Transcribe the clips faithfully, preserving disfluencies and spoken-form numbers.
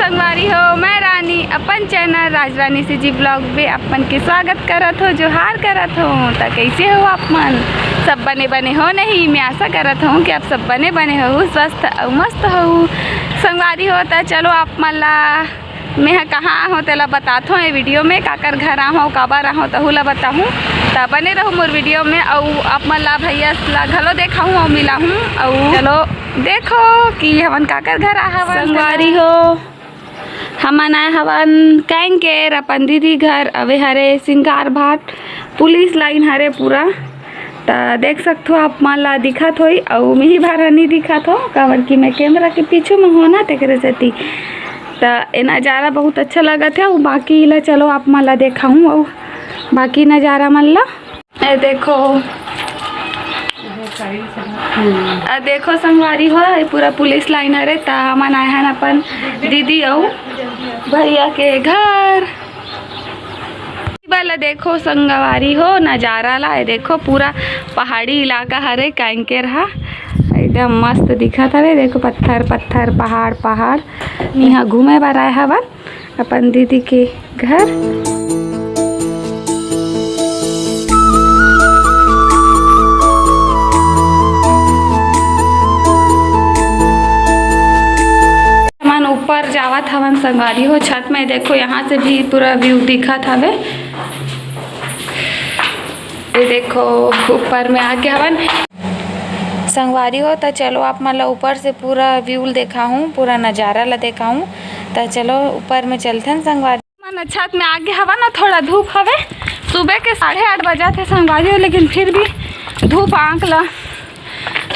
संगवारी हो, मैं रानी अपन चैनल राजरानी सीजी ब्लॉग में आप मन के स्वागत करत हो, जोहार करत हो। त कैसे हो आप मन? सब बने बने हो नहीं? मैं आशा करत हूँ कि आप सब बने बने हो, स्वस्थ अउ मस्त हो। संगवारी हो, त चलो आप मन ला मैं ह कहाँ आहों तेला बताथों ये वीडियो में, काकर घर आहों, काबर आहों तहू ला बताहूँ। त बने रहो मोर वीडियो में, अउ आप मन ला भैया ला घलो देखाहूँ अउ मिलाहूँ। अउ चलो देखो कि हमन काकर घर आ हवन। संगवारी हो, हमन आए हवन कांकेर अपन दीदी घर, अवे हरे सिंगार भाट, पुलिस लाइन हरे पूरा। त देख सकथो आप मन ला दिखत होई, अउ मिही भर ह नी दिखत हो, काबर कि मैं कैमरा के पीछू में हों ना, तेकरे सेती। त ए नजारा बहुत अच्छा लगत हे। अउ बाकी ला चलो आप मन ला देखाहूँ, अउ बाकी नजारा मन ला। ए देखो, ए देखो संगवारी हो, ए पूरा पुलिस लाइन हरे। त हमन आए हन अपन दीदी अउ भैया के घर। वाला देखो संगवारी हो नजारा ला, ए देखो पूरा पहाड़ी इलाका हरे कांकेर हा, एकदम मस्त दिखत हवे। देखो पत्थर पत्थर, पहाड़ पहाड़। इहाँ घूमे बर आए हवन अपन दीदी के घर। हमन ऊपर जावत हवन संगवारी हो छत में। देखो यहाँ से भी पूरा व्यू दिखत हवे। ये देखो ऊपर में आगे हवन संगवारी हो। त चलो आप मन ला ऊपर से पूरा व्यू देखाहूँ, पूरा नजारा ला देखाहूँ। त चलो ऊपर में चलथन संगवारी। मन छत में आगे हवा ना, थोड़ा धूप हवे। सुबह के साढ़े आठ बजा थे संगवारी हो, लेकिन फिर भी धूप आंक ला।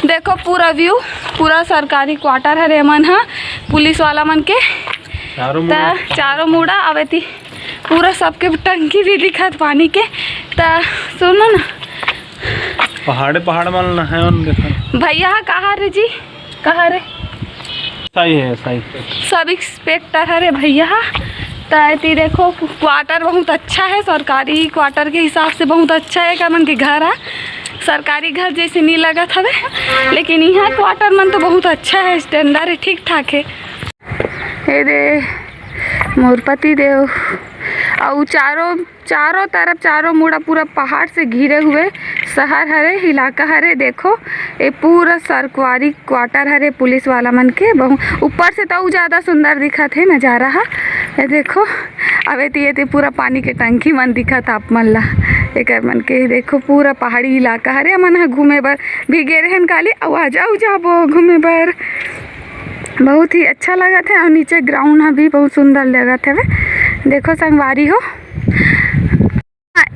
देखो पूरा व्यू, पूरा सरकारी क्वार्टर हरे मन ह, पुलिस वाला मन के। चारों त मुड़ा। चारों मुड़ा अवेती पूरा सबके टंकी भी दिखत पानी के। त सुनो ना, पहाड़े पहाड़ मन नहाए मन देखा। भैया हा कहाँ रे जी? कहाँ रे? सही है, सही। सब इंस्पेक्टर हरे भैया हा। त एती देखो क्वार्टर बहुत अच्छा है, सरकारी क्वार्टर के हिसाब से बहुत अच्छा है। का मन के घर है, सरकारी घर जैसे नहीं लगत हवे, लेकिन यहाँ क्वार्टर मन तो बहुत अच्छा है, स्टैंडर्ड है, ठीक ठाक है। ए दे मोर पति देव, अउ चारों चारों तरफ, चारों मुड़ा पूरा पहाड़ से घिरे हुए शहर हरे, इलाका हरे। देखो, ये पूरा सरकारी क्वार्टर हरे पुलिस वाला मन के। बहु-, ऊपर से तो अउ ज्यादा सुंदर दिखत हे नजारा हा। ये देखो, अबे ते, ये ते पूरा पानी के टंकी मन दिखत आप मन ला। एकर मन के देखो, पूरा पहाड़ी इलाका हरे। हमन ह घूमे बर भी गे रहेन काली, अउ आज अउ जाबो घूमे बर। बहुत ही अच्छा लगत हे। अउ नीचे ग्राउंड ह भी बहुत सुंदर लगत हवे। देखो संगवारी हो,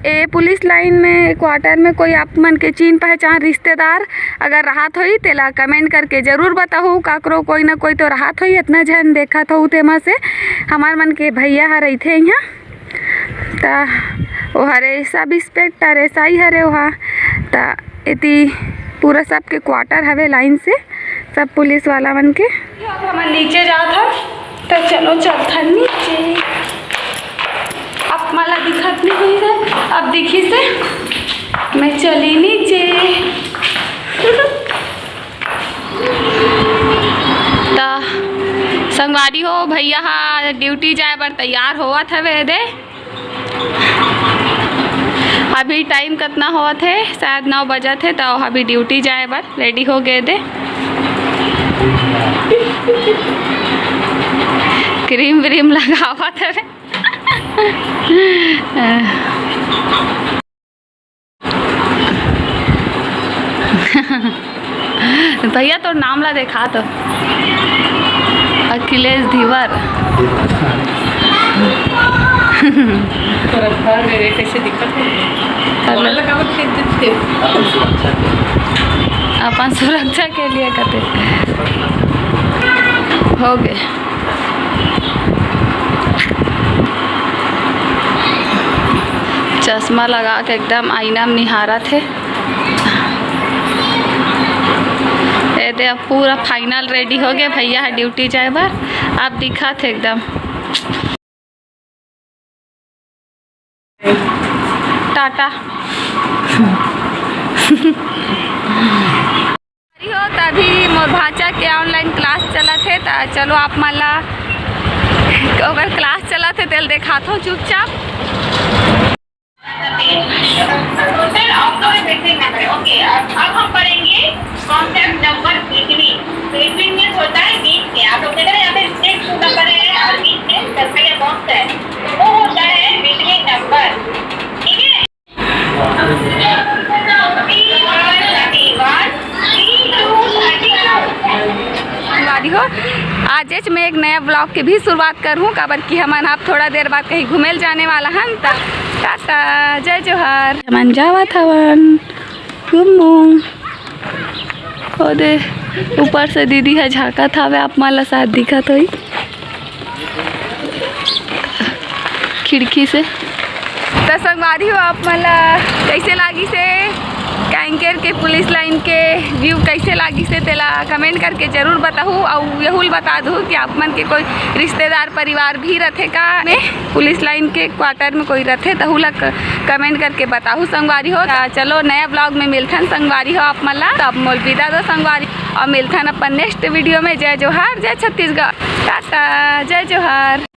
ए पुलिस लाइन में क्वार्टर में कोई आप मन के चीन पहचान रिश्तेदार अगर रहत होई, तेला कमेंट करके जरूर बताहू। काकरो कोई ना कोई तो रहत होई, इतना झन देखत हो तेमा से। हमार मन के भैया ह रहिथे इहाँ, त ओ हरे सब इंस्पेक्टर एसआई हरे ओहा। त एती पूरा सबके क्वार्टर हवे लाइन से, सब पुलिस वाला मन के। अब हमन नीचे जात हन, त चलो चलथन नीचे। अब मला दिखत नहीं हुई है, अब दिखी से मैं चली नीचे। त संगवारी हो, भैया हा ड्यूटी जाए बर तैयार होवत हवे दे। अभी टाइम कतना होवत हे? शायद नौ बजत हे, त अभी ड्यूटी जाए बर रेडी हो गए दे। क्रीम व्रीम लगावत हवे। भैया, तोर नाम ला देखा तो। अखिलेश धीवर। तोरा घर में रे, कैसे दिक्कत हो? हेलो। मोबाइल लगा के फेंक देते। अपन सुरक्षा के लिए कते। हो गए। चश्मा लगा के एकदम आईना में निहारत हे। ए दे, अब पूरा फाइनल रेडी हो गए, भैया ह ड्यूटी जाए बर। अब दिखत हे एकदम। टाटा। हो, तभी मोर भांचा के ऑनलाइन क्लास चलत हे, त चलो आप मन ला ओकर class चलत हे, तेल देखात हो चुपचाप। Total of the missing number. Okay, अब, अब हम पढ़ेंगे concept number between. Between means होता है बीच में। आप लोग देख रहे हैं यहाँ पे six number है और बीच में circle box है, तो वो होता है between number। ठीक है। संगवारी हो, आजेच में एक नया vlog के भी शुरुआत करहूँ, काबर कि हमन अब थोड़ा देर बाद कहीं घूमे ल जाने वाला हन। त टाटा, जय जोहार। हमन जावत हवन घूमू। ओ दे, ऊपर से दीदी ह झांकत हवे, आप मन ला शायद दिखत होई खिड़की से। त संगवारी हो, आप मन ला कैसे लागिस हे कांकेर के पुलिस लाइन के view, कैसे लागिस हे तेला comment करके जरूर बताहू। अउ यहू ल बता दू कि आप मन के कोई रिश्तेदार परिवार भी रथे का में पुलिस लाइन के quarter में कोई रथे, तहू ला क-, comment करके बताहू संगवारी हो। त चलो नया vlog में मिलथन संगवारी हो आप मन ला। त अब मोल विदा दो संगवारी, अउ मिलथन अपन next video में। जय जोहार, जय छत्तीसगढ़, टाटा, जय जोहार।